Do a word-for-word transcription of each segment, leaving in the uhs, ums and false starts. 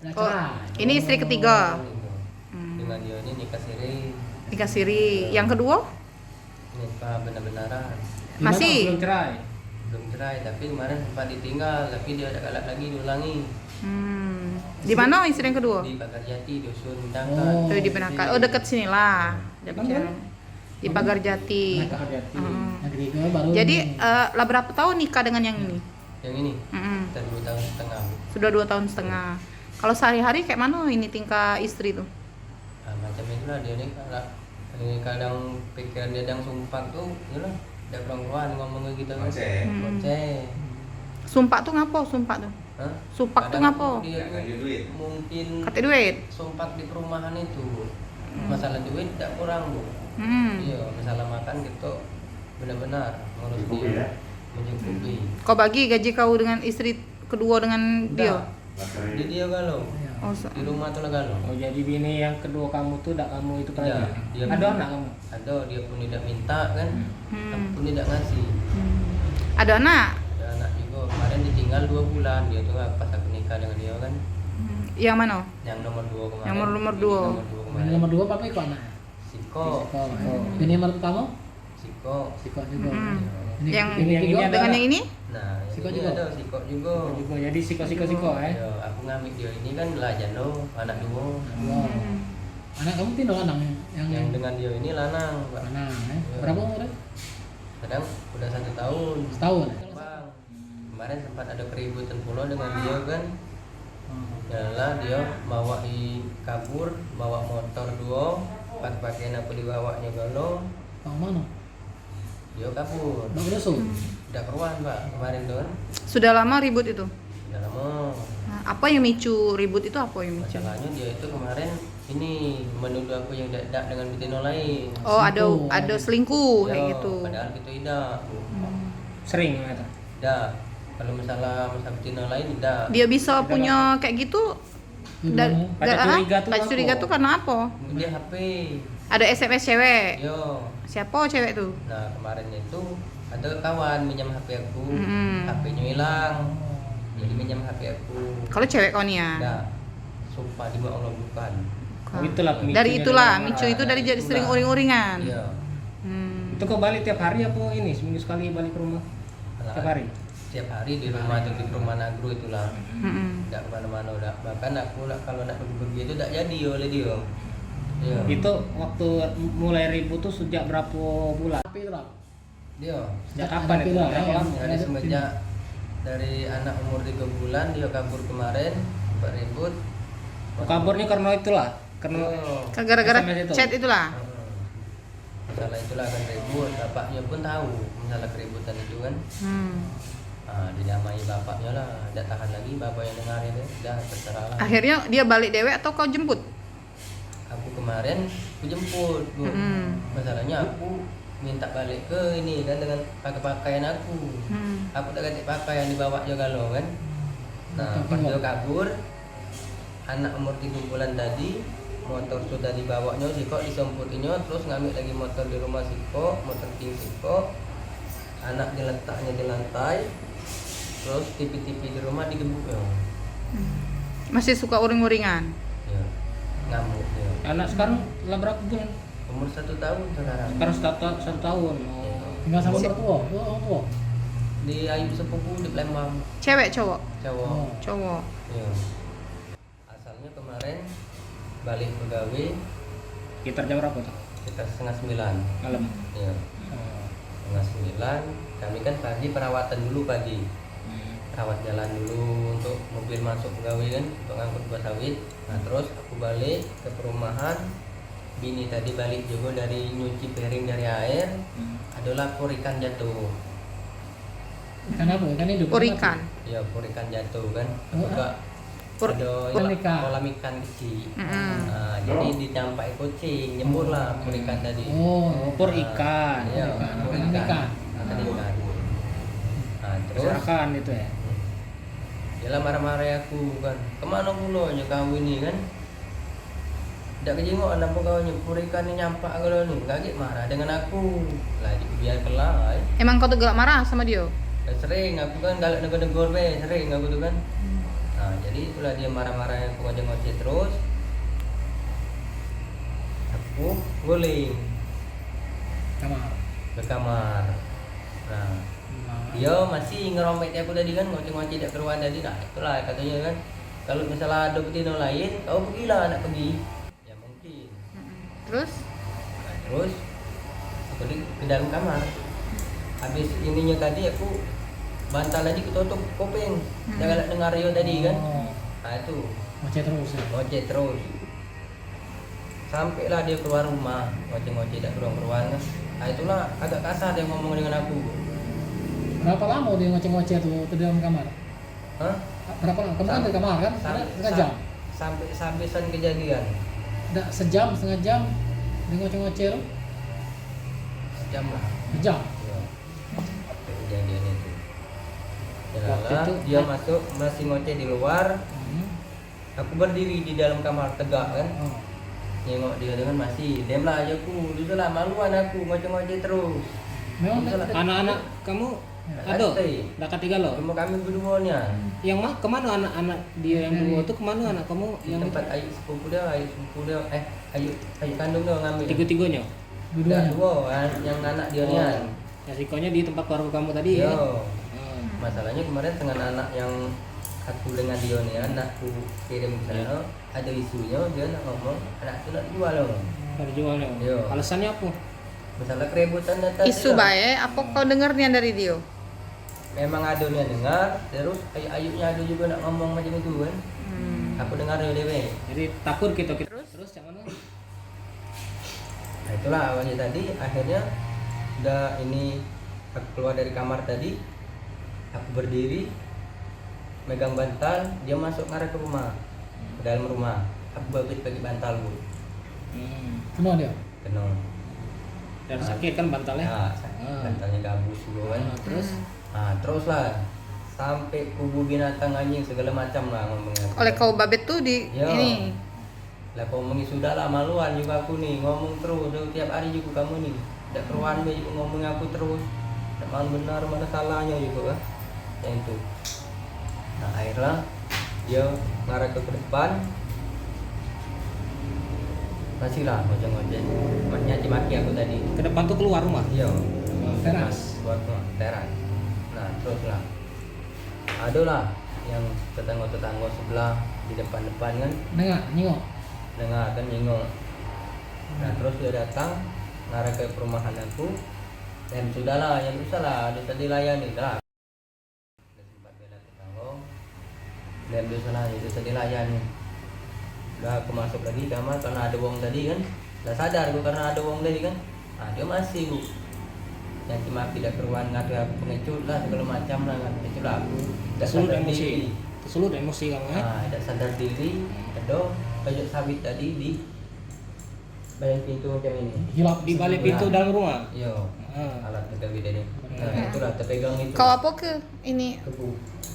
Oh, ini istri ketiga. Hmm. Dengan dia ni nikah siri. Nikah siri. Yang kedua? Nikah benar-benaran. Masih? Belum cerai. Belum cerai, tapi kemarin sempat ditinggal, tapi dia dak galak lagi diulangi. Hmm. Di mana istri yang kedua? Di Pagar Jati, dusun Penangkat. Oh, di Penangkat. Oh, dekat sini lah. Dekat sini. Di Pagar Jati. Pagar Jati. Hmm. Yang ketiga baru. Jadi, eh, lah berapa tahun nikah dengan yang ini? Yang ini? Mm-mm. Sudah dua tahun setengah. Sudah dua tahun setengah. Kalau sehari-hari kayak mana ini tingkah istri tuh? Ah, macam itulah dia ni, kalau, eh, kadang pikiran dia yang sumpah tuh, itulah, dak keruan-keruan ngomong ke kita kan. Ngoceh. Hmm. Ngoceh. Sumpah tuh ngapo, sumpah tuh? Hah? Sumpah tuh ngapo? Kadang dia tuh mungkin katek duit. Sumpah di perumahan itu. Hmm. Masalah duit dak kurang, Bu. Hmm. Iya, masalah makan gitu benar-benar ngurus dia. Mencukupi. Kau bagi gaji kau dengan istri kedua dengan dia? Dak. Di dia galo. Oh, sa- Di rumah tu lah galo. Oh, jadi bini yang kedua kamu tu dak kamu itu lagi? Dak, dia. Ada anak kamu? Ada, dia pun tidak minta kan. Hmm. Aku pun tidak ngasih. Hmm. Ada anak? Ada anak juga. Kemarin ditinggal dua bulan. Dia tu pas aku nikah dengan dia kan. Hmm. Yang mana? Yang nomor dua kemarin. Yang nomor, nomor dua. Ini nomor dua kemarin. Ini nomor dua apa iko anak? Siko. Siko. Ini nomor pertama? Siko. Siko juga. Hmm. Ini, yang ini, yang ini ada dengan anak? Yang ini? Nah, yang ini juga ada siko juga. Siko juga. Jadi siko, siko, siko, eh? Ya, aku ngambil dia ini kan lah jano, anak dua. Anak dua. Hmm. Anak kamu tino lanang yang, yang dengan dia ini lanang, Pak. Lanang, eh? Ya. Berapa umurnya? Kadang udah satu tahun. Setahun, eh? Bang, kemarin sempat ada keributan pula dengan dia kan. Hmm. Yalah, dia bawa i kabur, bawa motor duo, pas pakaian aku dibawanya galo. Bang mana? Dia kabur. Bang Yoso? Hmm. Dak keruan, Pak, kemarin tu kan. Sudah lama ribut itu? Sudah lama. Nah, apa yang micu ribut itu, apa yang micu? Masalahnya dia itu kemarin ini menuduh aku yang dak, dak dengan betino lain. Oh, ada, selingkuh, ada selingkuh kayak gitu. Padahal kita idak. Hmm. Sering itu? Dak. Kalau masalah, masalah betino lain dak. Dia bisa punya kayak gitu? Dak, dak, ah? Curiga tu karena apa? Dia H P. Ada S M S cewek? Yo. Siapa cewek tu? Nah, kemarin itu ada kawan minjam H P aku. Mm-mm. H P-nyo hilang. Jadi minjam H P aku. Kalau cewek kau ni ya? Dak. Sumpah demi Allah bukan. Bukan. Oh, itulah pemicunya. Dari itulah, micu itu dari jadi sering uring-uringan. Iya. Hmm. Itu kau balik tiap hari apa ini? Seminggu sekali balik ke rumah? Tiap hari? Tiap hari di rumah tu, di rumah Nagro itulah. Mm-mm. Dak kemana-mana dak. Bahkan aku nak, kalau nak pergi-pergi tu dak jadi oleh dia. Iya. Itu waktu mulai ribut tu sejak berapa bulan? Tapi itu, Bang. Dia. Sejak kapan itu? Berapa lama? Dari semenjak, dari anak umur tiga bulan, dia kabur kemarin, sempat ribut. Oh, kaburnya karena itulah, karena gara-gara S M S itu? Chat itulah. Heeh. Masalah itulah kan ribut, bapaknya pun tahu masalah keributan itu kan. Hmm. Ah, didamai bapaknya lah, dak tahan lagi bapaknya dengar itu, dah terserah lah. Akhirnya dia balik dewek atau kau jemput? Aku kemarin, aku jemput, Bu. Mm-mm. Masalahnya aku minta balik ke ini kan dengan pakai pakaian aku. Mm. Aku tak ganti pakaian, dibawa juga lo kan. Nah, pas dia kabur, anak umur tiga bulan tadi, motor sudah dibawanya sikok, disompotinyo, terus ngambil lagi motor di rumah sikok, motor king sikok. Anak diletaknya di lantai, terus T V-T V di rumah digebuknya. Hmm. Masih suka uring-uringan? Ya, ngamuk dia. Anak sekarang lah berapa bulan? Umur satu tahun sekarang. Sekarang satu, satu tahun. Oh. Ya. Tinggal sama orang tua, orang tua? Di Ayub sepupu di Palembang. Cewek, cowok? Cowok. Oh. Cowok. Ya. Asalnya kemarin balik begawe. Sekitar jam berapa tuh? Sekitar setengah sembilan. Malam? Iya. Oh. Setengah sembilan, kami kan pagi perawatan dulu pagi. Hmm. Rawat jalan dulu untuk mobil masuk begawe kan, untuk ngangkut buah sawit. Nah, terus aku balik ke perumahan, bini tadi balik juga dari nyuci piring dari air, hmm, ada lapor ikan jatuh. Ikan apa? Ikan hidup? Pur ikan. Ya, pur ikan jatuh kan. Oh, aku ah. Pur, ada pur ikan. Kolam ikan kecil. Mm-mm. Nah, jadi dicampak kucing, nyembur lah pur ikan tadi. Oh, pur ikan. Iya, pur ikan. Ikan. Ikan. Nah, terus berserakan itu ya. Dia lah marah-marah aku kan. Kemana pulonyo kau ini kan? Dak kejingokan apo kau ni, pur ikan ni nyampak galo ni, gagik marah dengan aku. Lah, dibiarkan lah, ai. Emang kau tu galak marah sama dia? Eh, sering, aku kan galak negor-negor be, sering aku tu kan. Hmm. Nah, Jadi itulah dia marah-marah, aku ngoceh-ngoceh terus. Aku guling. Kamar. Ke kamar. Nah, dia masih ngerompet aku tadi kan, ngoceh-ngoceh dak keruan tadi. Nah, itulah katanya kan, kalau misalnya ada betino lain, kau pergilah, nak pergi. Ya mungkin. Mm-mm. Terus? Nah, terus aku di ke dalam kamar. Habis ininya tadi aku bantal tadi ketutup kuping. Mm-mm. Dak galak dengar yo tadi kan. Oh. Nah, itu. Ngoceh terus ya? Ngoceh terus. Sampailah dia keluar rumah, ngoceh-ngoceh dak keruan-keruan kan. Nah, itulah agak kasar dia ngomong dengan aku. Berapa lama dia ngoceh-ngoceh tu, tu dalam kamar? Hah? Berapa lama? Kamu kan di kamar kan? Ada setengah jam? Sampai sehabisan kejadian. Dak sejam, setengah jam dia ngoceh-ngoceh tu? Sejam lah. Sejam? Iya. Sampai kejadian itu. Waktu itu dia masuk, masih ngoceh di luar. Hmm. Aku berdiri di dalam kamar, tegak kan. Hmm. Nengok dia dengan masih, "Dem lah," aja aku. Susah lah, maluan aku, ngoceh-ngoceh terus. Memang anak-anak kamu ada? Dak kategak lo? Cuma kami berdua nian. Yang ma-, kemana anak-anak dia yang dua tu? Kemana anak kamu yang tempat ayu sepupu dia, ayu sepupu dia, eh, ayu, ayu kandung dia ngambil. Tiga-tiganya? Dak, dua, yang anak dia nian. Yang sikonyo di tempat keluarga kamu tadi ya? Yo. Hmm. Masalahnya kemarin dengan anak yang aku dengan dia nian, nak ku kirim ke sana, ada isunyo, dia nak ngomong, anak tu nak dijual lo. Nak dijual lo? Yo. Alasannya apa? Masalah keributan dan tadi. Isu bae, apa kau dengar nian dari dia? Memang ada nian dengar, terus ayu-ayunyo ada juga nak ngomong macam itu kan. Hmm. Aku dengar dari dia. Jadi takut kita, kita. Terus? Terus cak mana? Nah, itulah awalnya tadi, akhirnya udah ini aku keluar dari kamar tadi, aku berdiri, megang bantal, dia masuk ngarah ke rumah, ke dalam rumah. Aku babit pakai bantal, Bu. Hmm. Kena dia? Kena. Dan sakit kan bantalnya? Ya, sakit. Ah. Bantalnya gabus juga kan. Ah, terus? Ah, terus lah. Sampai kubu binatang, anjing, segala macam lah ngomongnya. Oleh kau babit tu di ini? Lah, kau ngomongi sudah lah, maluan juga aku ni, ngomong terus, tiap hari juga kamu ni. Dak keruan be juga ngomongi aku terus. Dak mau benar, mana salahnyo juga kan. Yang itu. Nah, akhirnya dia ngarah ke, ke depan. Masih lah ngoceh-ngoceh. Nyaci maki aku tadi. Ke depan tu keluar rumah? Iya. Teras? Keluar rumah, teras. Nah, terus lah. Adolah yang tetanggo-tetanggo sebelah di depan-depan kan. Dengar, nyingok. Dengar kan, nyingok. Nah, terus dia datang ngarah ke perumahan aku. Dan sudahlah, yang usah lah, ada tadi layani lah. Dah sempat bela tetanggo. Dan dia usah lah, itu tadi layani. Dah aku masuk lagi kamar karena ada wong tadi kan. Lah sadar aku karena ada wong tadi kan. Ah, dia masih, Bu. Nyaci maki dak keruan, ngatai aku pengecut lah, segala macam lah, kan. Pengecut lah aku. Dak sadar diri. Tersulut emosi kamu, eh? Ah, dak sadar diri, kedo, pojok sawit tadi di balik pintu macam ini. Hilap di balik pintu dalam rumah? Iyo. Ah. Alat negeri tadi. Nah, itulah, tepegang itu. Kau apa ke? Ini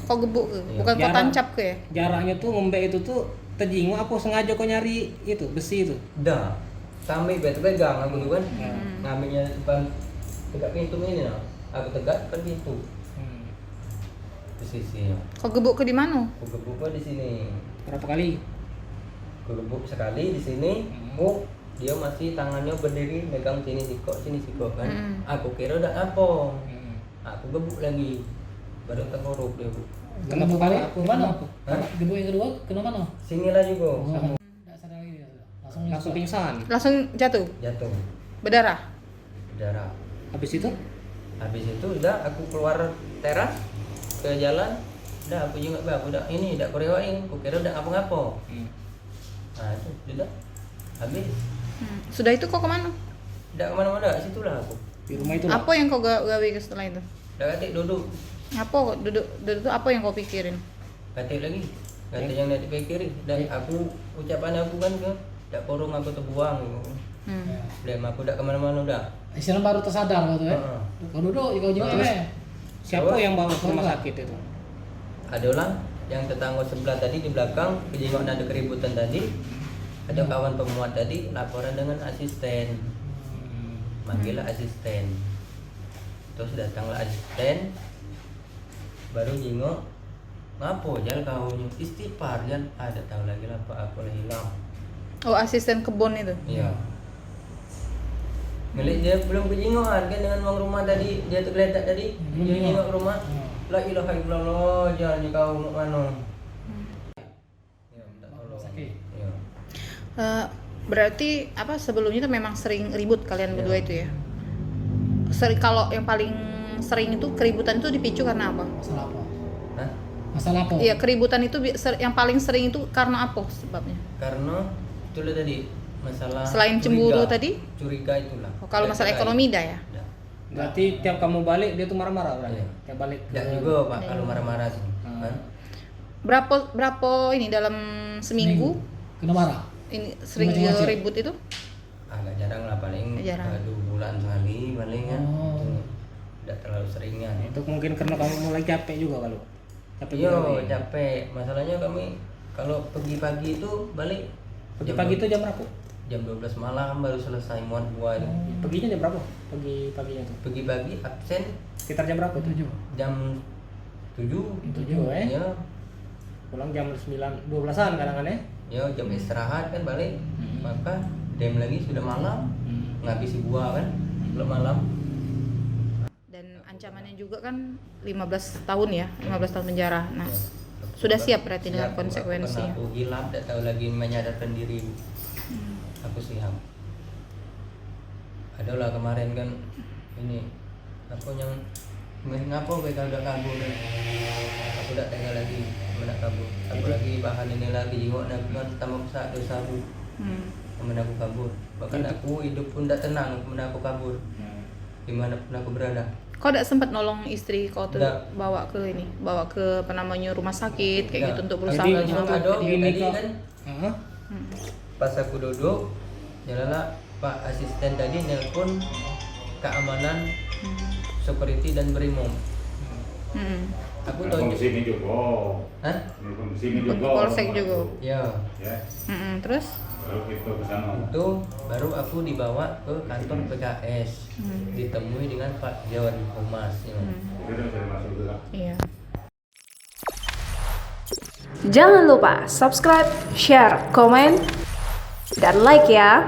kau gebuk ke? Bukan kau tancap ke ya? Jaraknyo tu ngembek itu tu tejingok apa sengaja kau nyari itu besi tu? Dah. Sambil be tepegang aku tu kan. Hmm. Ngambilnyo depan tegak pintu ini nah. Aku tegak depan pintu. Hmm. Di sisi. Kau gebuk ke di mano? Aku gebuk ke di sini. Berapa kali? Aku gebuk sekali di sini. Hmm. Oh, dia masih tangannyo berdiri megang sini sikok, sini sikok kan. Hmm. Aku kira dak apo. Hmm. Aku gebuk lagi. Baru tengorok dia, Bu. Kenapa kali? Aku mana? Hah? Gebuk yang kedua kena mana? Sini lah juga. Oh. Sama. Langsung pingsan. Langsung jatuh? Jatuh. Berdarah? Berdarah. Habis itu? Habis itu udah aku keluar teras ke jalan. Udah aku jenguk, aku dak ini, dak kurewakin. Kukira dak ngapa-ngapa. Hmm. Nah, itu sudah. Habis. Hmm. Sudah itu kau kemana? Dak kemana-mana, dak, situlah aku. Di rumah itulah. Apa yang kau ga-, gawe ke setelah itu? Dak katik duduk. Apa kau duduk, duduk tu apa yang kau pikirin? Katik lagi. Katik yang dak dipikiri. Dan aku, ucapan aku kan ke, dak korong aku tebuang. Hmm. Dem aku dak kemana-mana dah. Istilah baru tersadar kau tu, eh? Heeh. Kau duduk, kau jenguk. Terus? Siapa yang bawa ke rumah sakit itu? Adalah yang tetangga sebelah tadi di belakang, kejenguk ada keributan tadi. Ada kawan pemuat tadi laporan dengan asisten. Hmm. Manggil asisten. Terus datanglah asisten, baru jenguk, Ngapo jal kau ni? Istighfar jal. Ah, dak tau lagi lah, Pak, aku lah hilang. Oh, asisten kebun itu? Iya. Ngelik dia belum kejingokan kan dengan wong rumah tadi, dia tu geletak tadi. Belum dia jingok. Jingok rumah. Hmm. La ilaha illallah, jal ni kau mau mano? Hmm. Ya, minta tolong. Sakit. Ya. Eh, berarti apa, sebelumnya itu memang sering ribut kalian berdua itu ya? Sering, kalau yang paling sering itu keributan itu dipicu karena apa? Masalah apa? Hah? Masalah apa? Iya, keributan itu bi-, ser-, yang paling sering itu karena apa sebabnya? Karena itulah tadi, masalah curiga. Selain cemburu tadi? Curiga itulah. Oh, kalau masalah ekonomi dah ya? Dah. Berarti tiap kamu balik, dia tuh marah-marah berarti? Iya. Tiap balik ke... Dak juga, Pak, kalau marah-marah sih. Hmm. Kan? Berapa, berapa ini dalam seminggu? Seminggu. Kena marah? Ini sering ribut itu? Agak jarang lah, paling, eh, dua bulan sekali paling kan. Oh. Itu dak terlalu sering kan. Itu mungkin karena kamu mulai capek juga kalau capek. Iyo, capek. Masalahnya kami kalau pergi pagi itu balik. Pergi pagi itu jam berapa? Jam dua belas malam baru selesai muat buah itu. Oh, paginya jam berapa? Pagi-paginya tuh. Pagi-pagi absen. Sekitar jam berapa tuh? Tujuh. Jam tujuh. Tujuh, eh? Iya. Pulang jam sembilan, dua belasan kadang kan, eh? Iya, jam istirahat kan balik. Hmm. Maka dem lagi sudah malam, hmm, ngabisi buah kan, hmm, kalau malam. Dan ancamannya juga kan lima belas tahun ya, lima belas tahun penjara. Nah, ya, sudah siap berarti dengan konsekuensinya. Aku hilap, dak tahu lagi menyadarkan diri. Hmm. Aku siap. Adalah kemarin kan ini, aku yang, "Meh, ngapo kowe kalau dak kabur?" Aku dak tega lagi, aku nak kabur. Apalagi bahan ini lagi, jingok nak kan tambah besak dosa aku. Hmm. Amen aku kabur. Bahkan aku hidup pun dak tenang amen aku kabur. Hmm. Di mana pun aku berada. Kau dak sempat nolong istri kau tuh bawa ke ini, bawa ke, apa namanya, rumah sakit kayak gitu untuk berusaha nyelamatin dia? Tadi kan, pas aku duduk, nyelala Pak asisten tadi nelpon keamanan, security dan brimob. Hmm. Aku tahu sini juga. Hah? Nelpon ke sini juga. Polsek juga. Ya. Ya. Mm-mm, terus? Baru kita ke sana. Itu baru aku dibawa ke kantor P K S. Hmm. Ditemui dengan Pak Dewan Humas, ya. Hmm. Itu dah bisa masuk juga. Iya. Jangan lupa subscribe, share, komen, dan like ya.